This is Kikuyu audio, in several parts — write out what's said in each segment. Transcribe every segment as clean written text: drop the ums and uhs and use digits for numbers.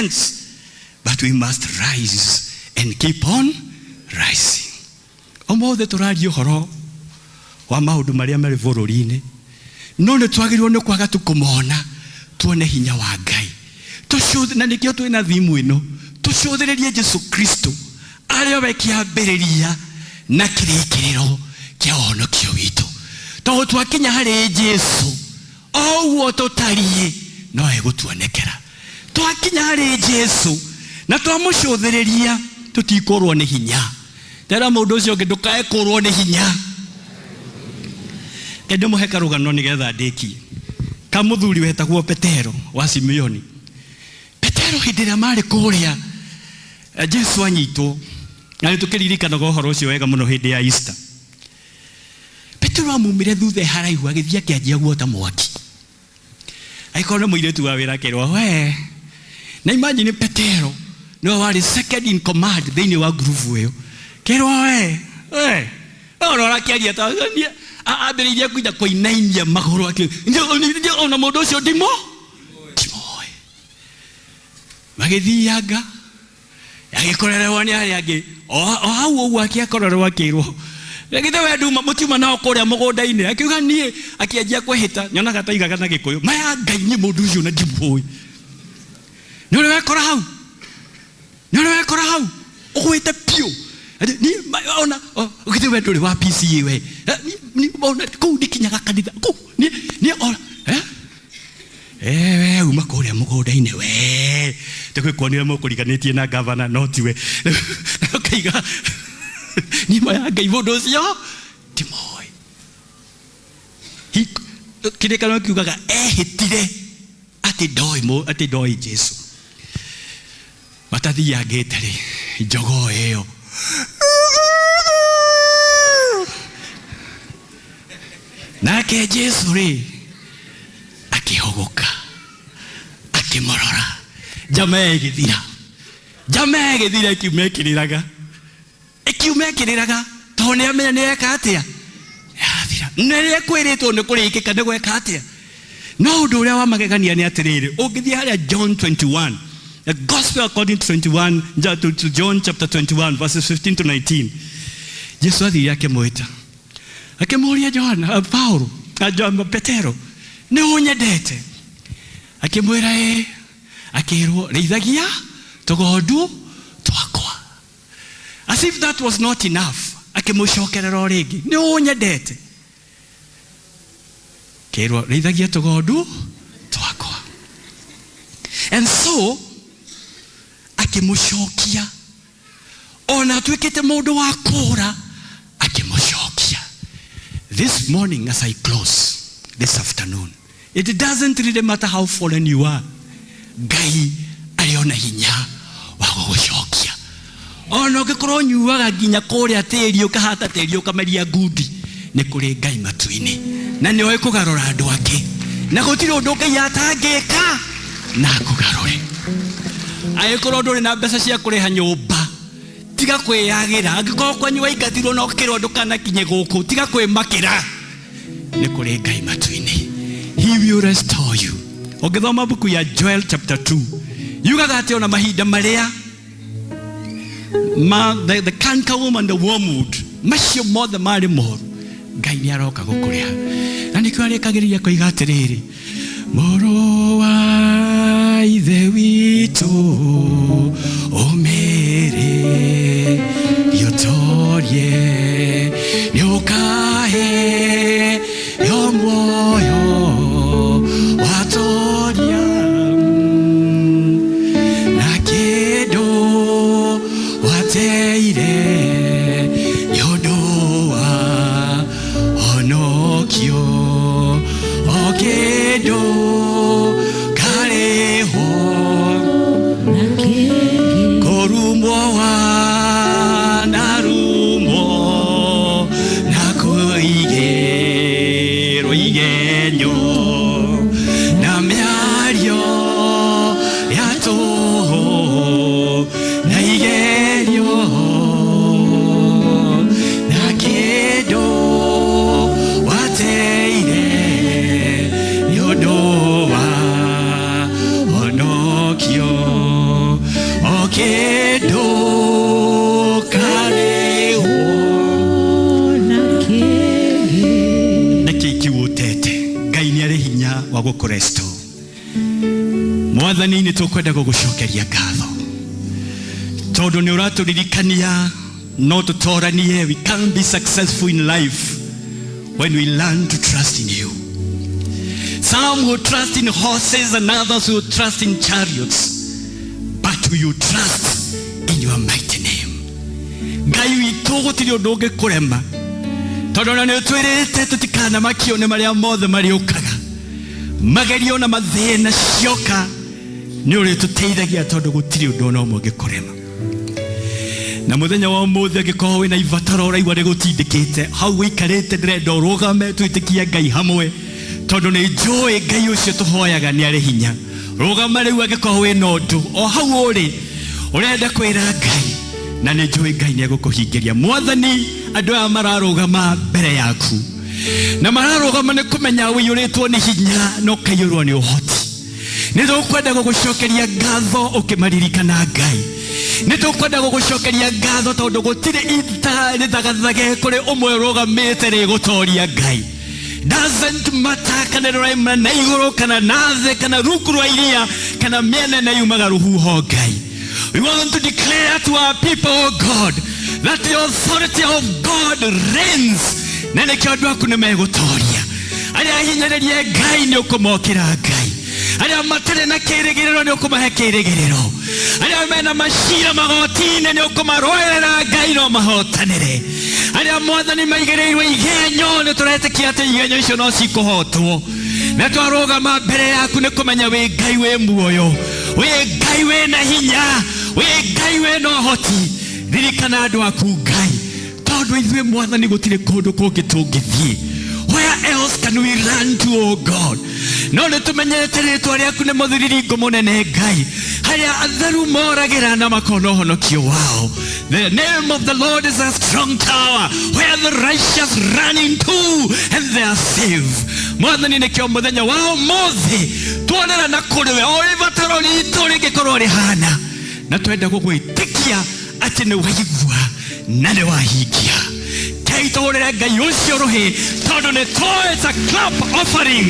mountains, but we must rise and keep on rising. Ũmũthĩ tũraria ũhoro wa maũndũ marĩa marĩ bũrũri-inĩ, no nĩ twagĩrĩirwo nĩ kwaga tu kũmona tuone hinya wa Ngai. Tũcũthĩ, na nĩkĩo twĩna thimu ĩno, tũcũthĩrĩrie Jesu Kristo arĩ we kĩambĩrĩria na kĩrĩkĩrĩro kĩa ũhonokio witũ. Tondũ twakinya harĩ Jesu, o ũguo tũtariĩ no egũtuonekera. Twakinya harĩ Jesu na twamũcũthĩrĩria, tũtikũrwo nĩ hinya. Tera mũndũ ũcio ũngĩ, ndũkae kũrwo nĩ hinya. Reke ndĩmũhe karũgano nĩgetha ndĩkie. Ka mũthuri wetagwo Petero wa Simeoni. Petero hĩndĩ ĩrĩa marĩ kũrĩa Jesu anyitwo, na nĩ tũkĩririkanaga ũhoro ũcio wega mũno hĩndĩ ya Easter. Petero amumire thutha e haraihu agĩthiĩ akĩanjia guota mwaki. Agĩkorwo nĩ mũirĩtu wa wĩra akĩrwo we. Na imagine Petero nĩwe warĩ second in command thĩinĩ wa ngurubu ĩyo. Kĩrwo we, we, ona ũrakĩaria ta ambĩrĩirie nginya kũinainia magũrũ akĩ ona mũndũ ũcio ndimo ndimoĩ. Magĩthianga agĩkorererwo nĩ arĩa angĩ o o hau ũguo akĩakorererwo akĩrwo githĩ we nduma mũtiuma nao kũrĩa mũgũnda-inĩ akiuga niĩ akĩanjia kwĩhĩta nyonaga taigaga na gĩkũyũ maya ngai niĩ mũndũ ũcio na ndimũĩ nĩ ũrĩ wekora hau nĩ ũrĩ wekora hau ũgwĩte biũ Atĩ, niĩ ma- ona githĩ we ndũrĩ wa PCA we niĩ ona kũu ndikinyaga kanitha kũu niĩ niĩ ona eh? Eh, we uma kũrĩa mũgũnda-inĩ we tũgĩkuonire mũkũriganĩtie na gavana no tiwe ũkaiga niĩ ma ya ngai mũndũ ũcio ndimũĩ. Kĩrĩkanĩro kiugaga ehĩtire atĩ ndoĩ atĩ ndoĩ Jesu. Matathiangĩte rĩ, njogoo ĩyo nake Jesu rĩ akĩhũgũka akĩmũrora, njama ĩgĩthira, njama ĩgĩthira ĩkiuma ĩkĩrĩraga, ĩkiuma ĩkĩrĩraga tondũ nĩ amenya nĩ eka atĩa, yathira. Na rĩrĩa kwĩrĩtwo nĩ kũrĩkĩka nĩ gweka atĩa. No ũndũ ũrĩa wa magegania nĩ atĩrĩrĩ, ũngĩthiĩ harĩa John 21, the gospel according to 21, to John chapter 21 verses 15 to 19, Jesu athire akĩmwĩta akĩmũria Johana, Paulo, Petero, nĩ ũnyendete? Akĩmwĩra ĩ, akĩrwo rĩithagia tũgondu twakwa. As if that was not enough, akĩmũcokerera o rĩngĩ, nĩ ũnyendete? Kĩrwo rĩithagia tũgondu twakwa. And so akĩmũcokia, ona atuĩkĩte mũndũ wa kũũra, akĩmũcokia. This morning as I close this afternoon, it doesn't really matter how fallen you are, Ngai arĩ ona hinya wa gũgũcokia. Ona ũngĩkorwo ũnyuaga nginya kũrĩa tĩri, ũkahata tĩri ũkameria ngundi, nĩ kũrĩ Ngai matu-inĩ na nĩ oĩ kũgarũra andũ ake, na gũtirĩ ũndũ Ngai atangĩka na akũgarũre. Angĩkorwo ndũrĩ na mbeca cia kũrĩha nyũmba, tiga kwĩyagĩra. Angĩkorwo kwanyu waingatirwo na ũkĩrwo ndũkanakinye gũkũ, tiga kwĩmakĩra, nĩ kũrĩ Ngai matu-inĩ. He will restore you. Ũngĩthoma buku ya Joel chapter 2, yugaga atĩ ona mahinda marĩa ma the cankerworm and the wormwood, macio mothe marĩ moru, Ngai nĩ aroka gũkũrĩha. Na nĩkĩo arĩkagĩrĩria koiga atĩrĩrĩ, mũrũ wa Ithe witũ ũmĩrĩ rĩotorie, nĩ ũkahe yo muoyo watoria na kĩndũ wateire nĩ ũndũ wa honokio, o kĩndũ karĩhwo na kĩngĩ. Kĩndũ karĩhwo. Nĩkĩ kĩu ũtete? Ngai nĩ arĩ hinya wa gũkũresto. Mwathani, nĩ tũkwenda gũgũcokeria ngatho tondũ nĩ ũratũririkania no tũtoranie. We can be successful in life when we learn to trust in you. Some will trust in horses and others will trust in chariots, but we will trust in your mighty name. Ngai witũ, gũtirĩ ũndũ ũngĩkũrema, tondũ ona nĩ ũtwĩrĩte tũtikanamakio nĩ marĩa mothe marĩũkaga. Magerio na mathĩna cioka, nĩ ũrĩtũteithagia, tondũ gũtirĩ ũndũ ona ũmwe ũngĩkũrema. Na mũthenya wa ũmũthĩ, angĩkorwo wĩna ibataro ũraigua nĩ gũtindĩkĩte hau wĩikarĩte, ndĩrenda ũrũgame twĩtĩkie Ngai hamwe, tondũ nĩ njũĩ Ngai ũcio tũhoyaga nĩ arĩ hinya. Rũgama rĩu angĩkorwo wĩna ũndũ o hau ũrĩ ũrenda kwĩra Ngai, na nĩ njũĩ Ngai nĩ egũkũhingĩria. Mwathani, andũ aya mararũgama mbere yaku na mararũgama nĩ kũmenya ũiyũrĩtwo nĩ hinya na ũkaiyũrwo nĩ ũhoti. Nĩ tũkwenda gũgũcokeria ngatho ũkĩmaririkana. Ngai, nĩ tũkwenda gũgũcokeria ngatho tondũ gũtirĩ ita rĩthagathage kũrĩ ũmwe ũrũgamĩte rĩgũtoria. Ngai, doesn't matter kana rĩraima na igũrũ kana na thĩ kana rungu rwa iria kana mĩena ĩna yumaga rũhuho. Ngai, we want to declare to our people, oh God, that the authority of God reigns, na nĩkĩo andũ aku nĩ megũtoria. Arĩa ahinyĩrĩrie, Ngai, nĩ ũkũmokĩra. Ngai, arĩa matarĩ na kĩrĩgĩrĩro, nĩ ũkũmahe kĩrĩgĩrĩro. Arĩa mena macira magoti-inĩ, nĩ ũkũmarũĩrĩra, Ngai, no mahotanĩre. Arĩa, Mwathani, maigĩrĩirwo igenyo, nĩ tũretĩkia atĩ igenyo icio no cikũhotwo. Na twarũgama mbere yaku nĩ kũmenya wĩ Ngai wĩ muoyo, wĩ Ngai wĩ na hinya, wĩ Ngai wĩ na ũhoti. Ririkana andũ aku, Ngai, tondũ ithuĩ, Mwathani, gũtirĩ kũndũ kũngĩ tũngĩthiĩ. Where else can we run to, oh God? No nĩ tũmenyete rĩtwa rĩaku nĩ mũthiriringo mũnene, Ngai, harĩa atheru moragĩra na makona ũhonokio wao. The name of the Lord is a strong tower where the righteous run into and they are saved. Mwathani, nĩkĩo mũthenya wa ũmũthĩ tuonera na kũrĩ we o ibataro ritũ rĩngĩkorwo rĩhana, na twenda gũgwĩtĩkia atĩ nĩ waigua na nĩ wahingia. Kei tũhũrĩre Ngai ũcio rũhĩ, tondũ nĩ tũĩ it's a clap offering.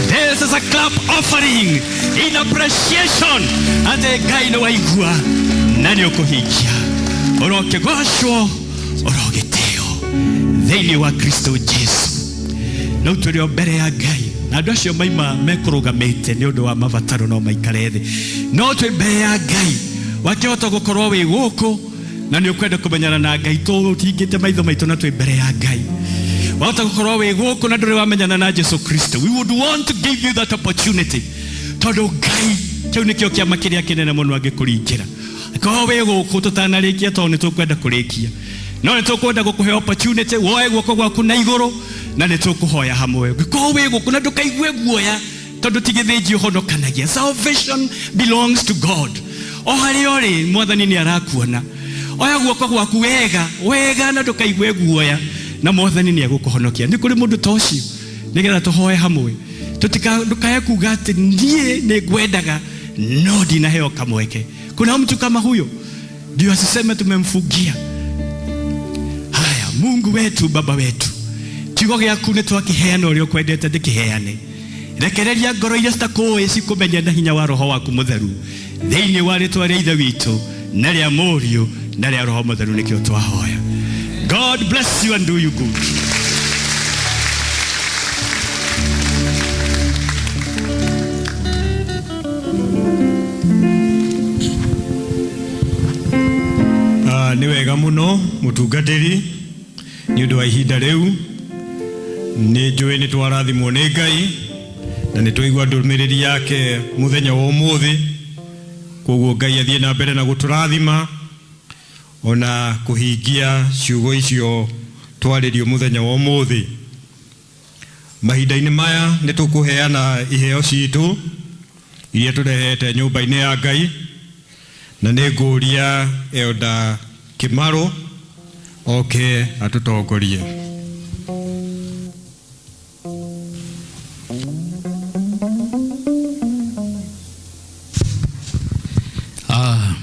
This is a clap offering in appreciation atĩ Ngai nĩ waigua na nĩ ũkũhingia. Ũrokĩgocwo, ũrogĩtĩo thĩinĩ wa Kristo Jesu. No tũrĩ o mbere ya Ngai, na andũ acio maima mekũrũgamĩte nĩ ũndũ wa mabataro no maikare thĩ. No twĩ mbere ya Ngai. Wakĩhota gũkorwo wĩ gũkũ na nĩ ũkwenda kũmenyana na Ngai, tũtingĩte maitho maitũ na twĩ mbere ya Ngai. Wahota gũkorwo wĩ gũkũ na ndũrĩ wamenyana na Jesu Kristo, we would want to give you that opportunity, tondũ Ngai, kĩu nĩkĩo kĩama kĩrĩa kĩnene mũno angĩkũringĩra. Korwo wĩ gũkũ tũtanarĩkia, tondũ nĩ tũkwenda kũrĩkia, no nĩ tũkwenda gũkũhe opportunity woe guoko gwaku na igũrũ na nĩ tũkũhoya hamwe. Ũngĩkorwo wĩ gũkũ, na ndũkaigue guoya, tondũ ti gĩthĩnji ũhonokanagia. Salvation belongs to God. O harĩa ũrĩ, Mwathani nĩ arakuona. Oya guoko gwaku wega wega na ndũkaigue guoya, na Mwathani nĩ egũkũhonokia. Nĩ kũrĩ mũndũ ta ũcio, nĩgetha tũhoe hamwe? Ndũkae kuga atĩ niĩ nĩ ngwendaga no ndinaheo kamweke. Kuna mtu kama huyo? Ndio asiseme tumemfungia. Haya, Mungu wetu, Baba wetu, kiugo gĩaku nĩ twakĩheana ũrĩa ũkwendete ndĩkĩheane. Rekereria ngoro iria citakũĩ cikũmenye na hinya wa Roho waku Mũtheru, thĩinĩ wa rĩtwa rĩa Ithe witũ na rĩa Mũriũ na rĩa Roho Mũtheru nĩkĩo twahoya. God bless you and do you good. Ah, nĩ wega mũno, mũtungatĩri, nĩ ũndũ wa ihinda rĩu. Nĩ njũĩ nĩ twarathimwo nĩ Ngai na nĩ twaigua ndũmĩrĩri yake mũthenya wa ũmũthĩ. Koguo Ngai athiĩ na mbere na gũtũrathima ona kũhingia ciugo icio twarĩrio mũthenya wa ũmũthĩ. Mahinda-inĩ maya nĩ tũkũheana iheo citũ iria tũrehete nyũmba-inĩ ya Ngai, na nĩ ngũria Elder Kĩmarũ oke atũtongorie. Ah,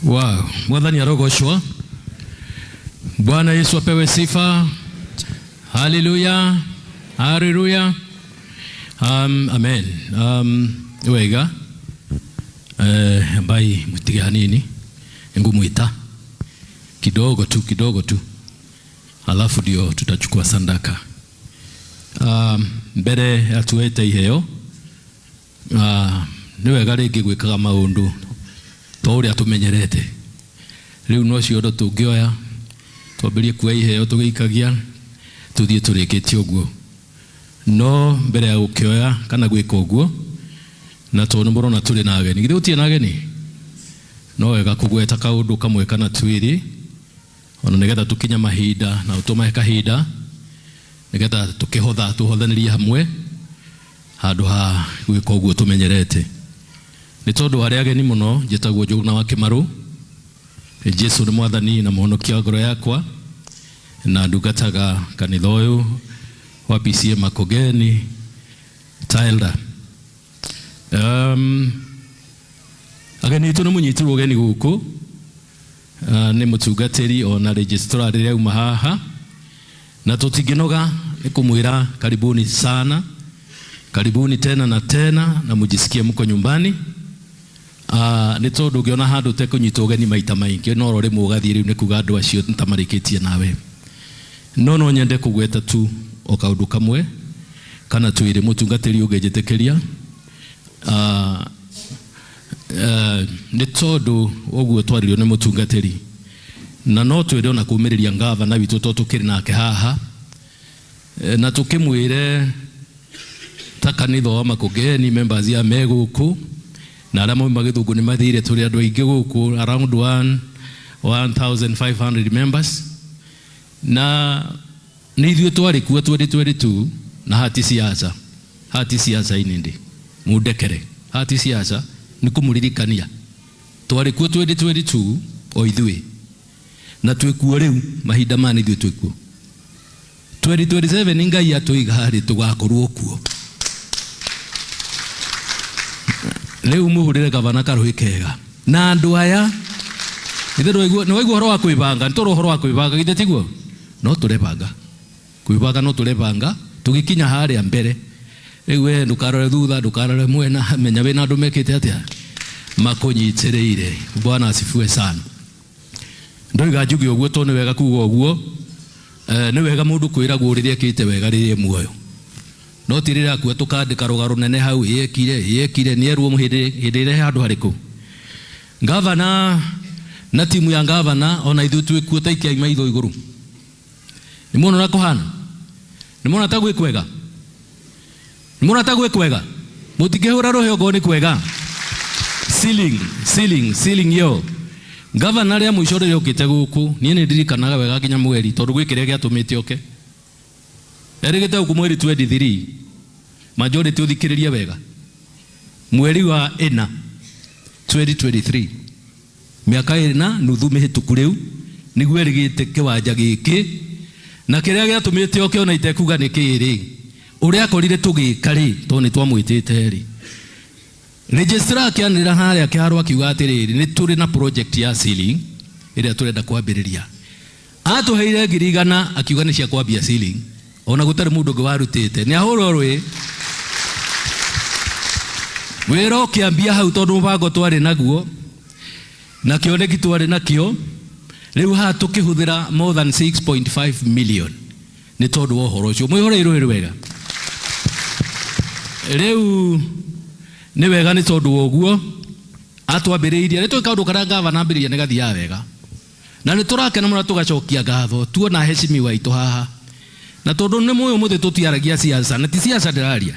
Wow, Mwathani arogocwo. Bwana Yesu apewe sifa. Haleluya. Haleluya. Amen. Wega. Ambai mutige hanini. Ngumwita. Kidogo tu, kidogo tu. Alafu ndio tutachukua sandaka. Mbere atuete iheo. Nĩ wega rĩngĩ gwĩkaga maũndũ ta ũrĩa tũmenyerete. Rĩu no ciondo tũngĩoya twambĩrie kuoya iheo tũgĩikagia tũthiĩ tũrĩkĩtie ũguo. No mbere ya gũkĩoya kana gwĩka ũguo, na tondũ nĩ mũrona tũrĩ na ageni, githĩ gũtirĩ na ageni? No wega kũgweta kaũndũ kamwe kana twĩrĩ, ona nĩgetha tũkinye mahinda na ũtũmahe kahinda nĩgetha tũkĩhotha tũhothanĩrie hamwe handũ ha gwĩka ũguo tũmenyerete. Nĩ tondũ arĩa ageni mũno, njĩtagwo Njũgũna wa Kĩmarũ. Jesu nĩ mwathani na mũhonokia wa ngoro yakwa, na ndungataga kanitha ũyũ wa PCEA Makongeni ta elder. Ageni aitũ nĩ mũnyitirwo ũgeni gũkũ, nĩ mũtungatĩri ona registrar rĩrĩa auma haha, na tũtingĩnoga nĩ kũmwĩra karibuni sana, karibuni tena na tena, na mujisikie mko nyumbani. Nĩ tondũ ũngĩona handũ ũtekũnyitwo ũgeni maita maingĩ no rĩmwe ũgathiĩ rĩu nĩ kuga andũ acio nĩ ta marĩkĩtie nawe. No no nyende kũgweta tu o kaũndũ kamwe kana twĩrĩ mũtungatĩri ũngĩnjĩtĩkĩria. Nĩ tondũ ũguo twaririo nĩ mũtungatĩri, na no twĩre ona kũmĩrĩria ngavana witũ tondũ tũkĩrĩ nake haha, na tũkĩmwĩre ta kanitha wa Makongeni members ya me gũkũ na arĩa mauma Gĩthũngũ nĩ mathire tũrĩ andũ aingĩ gũkũ around 1500 members, na nĩ ithuĩ twarĩ kuo 2022, na hati siasa, hati siasa inindi mundekere, hati siasa nĩ kũmũririkania twarĩ kuo 2022 o ithuĩ, na twĩ kuo rĩu mahinda maya nĩ ithuĩ twĩ kuo 2027 Ngai atũiga rĩ tũgakorwo kuo. Rĩu mũhũrĩre gavana karũhĩ kega na andũ aya. Ithe nĩ waigua ũhoro wa kwĩbanga, nĩ tũrĩ ũhoro wa kwĩbanga, githĩ tiguo? No tũrebanga kwĩbanga, no tũrebanga tũgĩkinya harĩa mbere. Rĩu we ndũkarore thutha, ndũkarore mwena, menya wĩna andũ mekĩte atĩa, makũnyitĩrĩire. Bwana asifiwe sana. Ndoiga njuge ũguo tondũ nĩ wega kuga ũguo. Nĩ wega mũndũ kwĩragwo rĩrĩa ekĩte wega rĩrĩa e muoyo, no ti rĩrĩa akua tũkandĩka rũgano rũnene hau ĩekire ĩekire nĩ erwo hĩndĩ hĩndĩ ĩrĩa handũ harĩkũ. Gavana na timu ya gavana ona ithuĩ twĩ kuo ta ikiai maitho igũrũ. Nĩ muona ũrĩa kũhana? Nĩ muona ta gwĩ kwega? Nĩ muona ta gwĩ kwega? Mũtingĩhũra rũhĩ okorwo nĩ kwega. Ceiling, ceiling, ceiling yo. Gavana rĩa mũico rĩrĩa okĩte gũkũ, niĩ nĩ ndirikanaga wega nginya mweri, tondũ gwĩ kĩrĩa gĩatũmĩte oke. Erĩgĩte gũkũ mweri 23, majority ũthikĩrĩrie wega. Mweri wa ĩna 2023, mĩaka ĩrĩ na nuthu mĩhĩtũku rĩu, nĩguo erĩgĩte kĩwanja gĩkĩ, na kĩrĩa gĩatũmĩte oke ona itekuga nĩ kĩĩ rĩ, ũrĩa akorire tũgĩka rĩ, tondũ nĩ twamwĩtĩte rĩ. Registrar akĩanĩrĩra harĩa kĩharo akiuga atĩrĩrĩ, nĩ tũrĩ na project ya ceiling ĩrĩa tũrenda kwambĩrĩria. Atũheire ngiri igana akiuga nĩ cia kwambia ceiling, ona gũtarĩ mũndũ ũngĩ warutĩte. Nĩ ahũrwo rwĩ. Wĩra ũkĩambia hau tondũ mũbango twarĩ naguo na kĩoneki twarĩ nakĩo, rĩu haha tũkĩhũthĩra more than 6.5 million nĩ tondũ wa ũhoro ũcio. Mwĩhũre rũĩ wega. Rĩu nĩ wega nĩ tondũ wa ũguo atwambĩrĩirie, nĩ tũĩ kaũndũ karĩa gavana ambĩrĩria nĩ gathiaga wega, na nĩ tũrakena mũno tũgacokia ngatho tuona heshimiwa aitũ haha, na tondũ nĩ mũĩ ũmũthĩ tũtiaragia siasa, na ti siasa ndĩraria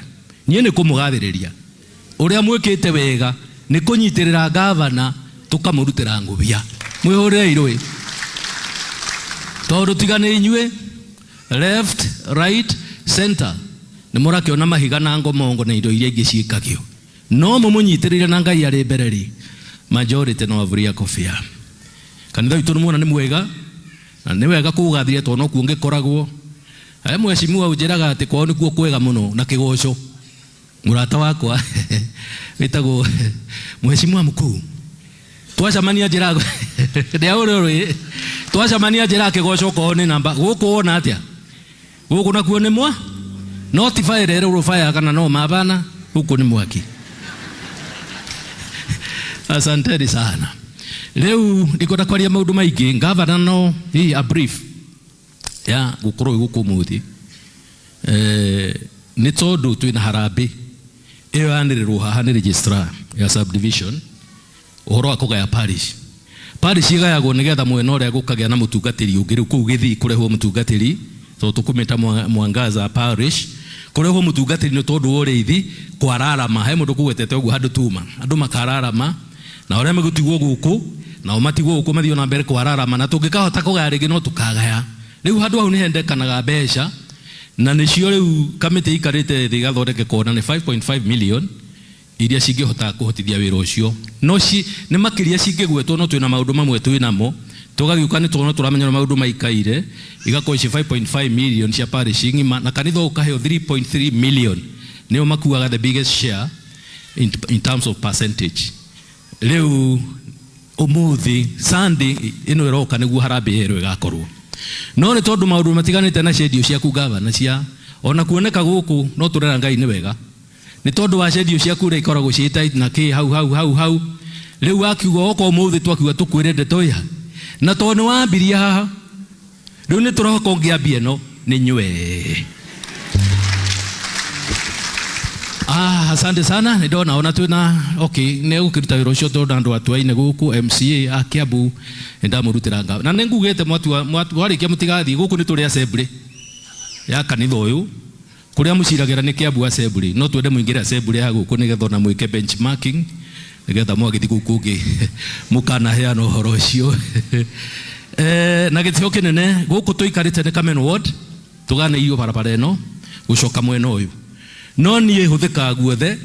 niĩ, nĩ kũmũgathĩrĩria ũrĩa mwĩkĩte wega nĩ kũnyitĩrĩra gavana tũkamũrutĩra ngũbia. Mwĩhũrĩrei rũĩ tondũ tiga nĩ inyuĩ left right center nĩ mũrakĩona mahiga na ngomongo na indo iria ingĩ ciĩkagio, no mũmũnyitĩrĩire na Ngai arĩ mbere rĩ, majority no avuria kobia. Kanitha witũ nĩ muona nĩ mwega na nĩ wega kũũgathĩrĩria tondũ nokuo ngĩkoragwo. He mheshimiwa ũnjĩraga atĩ kwao nĩkuo kwega mũno na kĩgoco. Mũrata wakwa wĩtagwo mheshimiwa mkuu. Twacemania njĩra ndĩaũrĩ ũrĩ twacemania njĩra akĩgoca okorwo nĩ namba gũkũ wona atĩa gũkũ nakuo nĩ mwa no ti fire ĩrĩ rũbaya kana no mabana gũkũ nĩ mwaki. Asanteni sana. Rĩu ndikwenda kwaria maũndũ maingĩ ngavana no hihi a brief ya gũkorwo wĩ gũkũ ũmũthĩ nĩ tondũ twĩna harambĩ ĩyo yanĩrĩrwo haha nĩ registrar ya subdivision ũhoro wa kũgaya parish. Parish igayagwo nĩgetha mwena ũrĩa gũkagĩa na mũtungatĩri ũngĩ rĩu kũu gĩthii kũrehwo mũtungatĩri tondũ tũkũmĩta Mwangaza parish kũrehwo mũtungatĩri nĩ tondũ wa ũrĩithi kwararama he mũndũ kũgwetete ũguo handũ tuma andũ makararama na ũrĩa megũtigwo gũkũ nao matigwo gũkũ mathiĩ na mbere kwararama na tũngĩkahota kũgaya rĩngĩ no tũkagaya rĩu handũ hau nĩ hendekanaga mbeca na nĩcio rĩu kamĩtĩ ikarĩte thĩ ĩgathondeke kona nĩ 5.5 million iria cingĩhota kũhotithia wĩra ũcio no ci nĩ makĩria cingĩgwetwo no twĩna maũndũ mamwe twĩ namo tũgagĩũka nĩ tũrona tũramenya ũrĩa maũndũ maikaire igakorwo ici 5.5 million cia parish ng'ima na kanitha ũkaheo 3.3 million nĩo makuaga the biggest share in terms of percentage. Rĩu ũmũthĩ Sunday ĩno ĩroka nĩguo harambĩ ĩyo ĩgakorwo no nĩ tondũ maũndũ matiganĩte na cendio ciaku gavana cia ona kuoneka gũkũ no tũrera Ngai nĩ wega nĩ tondũ wa cendio ciaku ũrĩa ikoragwo ciĩ tight na kĩ hau hau hau hau rĩu wakiuga oka ũmũthĩ twakiuga tũkwĩre ndeto ĩha na tondũ nĩ wambirie haha rĩu nĩ tũrahoka ũngĩambia ĩno nĩ nywe. Asante sana nĩ ndona ona twĩna okay nĩ gũkĩruta wĩra ũcio tondũ andũ atuaine gũkũ MCA a Kiambu nĩ ndamũrutĩra nga na nĩ ngugĩte mwatua mwarĩkia mũtigathiĩ gũkũ nĩ tũrĩ assembly ya kanitha ũyũ kũrĩa mũciragĩra nĩ Kiambu assembly no twende mũingĩre assembly ya gũkũ nĩgetha ona mwĩke benchmarking nĩgetha mwagĩthiĩ kũu kũngĩ mũkanaheana ũhoro ũcio. Na gĩtĩo kĩnene gũkũ tũikarĩte nĩ Kamen Ward tũganĩirio barabara ĩno gũcoka mwena ũyũ no niĩ hũthĩkaga guothe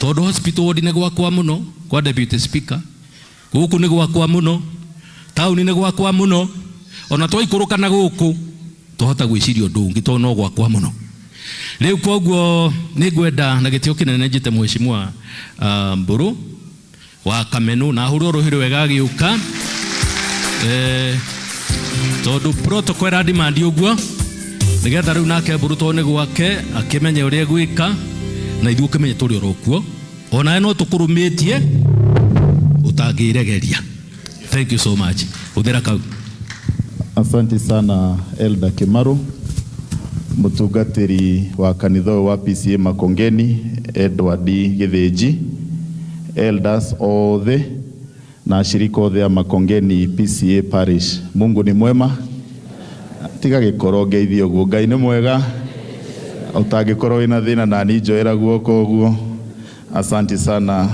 tondũ hospital ward nĩ gwakwa mũno kwa deputy speaker gũkũ nĩ gwakwa mũno taũni nĩ gwakwa mũno ona twaikũrũka na gũkũ twahota gwĩciria ũndũ ũngĩ tondũ no gwakwa mũno rĩu koguo nĩ ngwenda na gĩtĩo kĩnene njĩte mheshimiwa Mbũrũ wa Kamenu na ahũrwo rũhĩ rwega agĩũka tondũ protocol ĩra demand ũguo nĩgetha rĩu nake Mbũrũ tondũ nĩ gwake akĩmenye ũrĩa egwĩka na ithuĩ ũkĩmenye tũrĩ oro kuo onawe no tũkũrũmĩtie ũtangĩregeria. Thank you so much. Hũthĩra kau. Asante sana Elder Kimaru, mutungatiri wa kanitha wa PCA Makongeni Edward Githinji, elders othe na ashirika othe a Makongeni PCA Parish. Mungu ni mwema, tiga gikorwo ngeithio ũguo. Ngai nĩ mwega, ũtangĩkorwo wĩna thĩna nani njoera guoko ũguo. Asante sana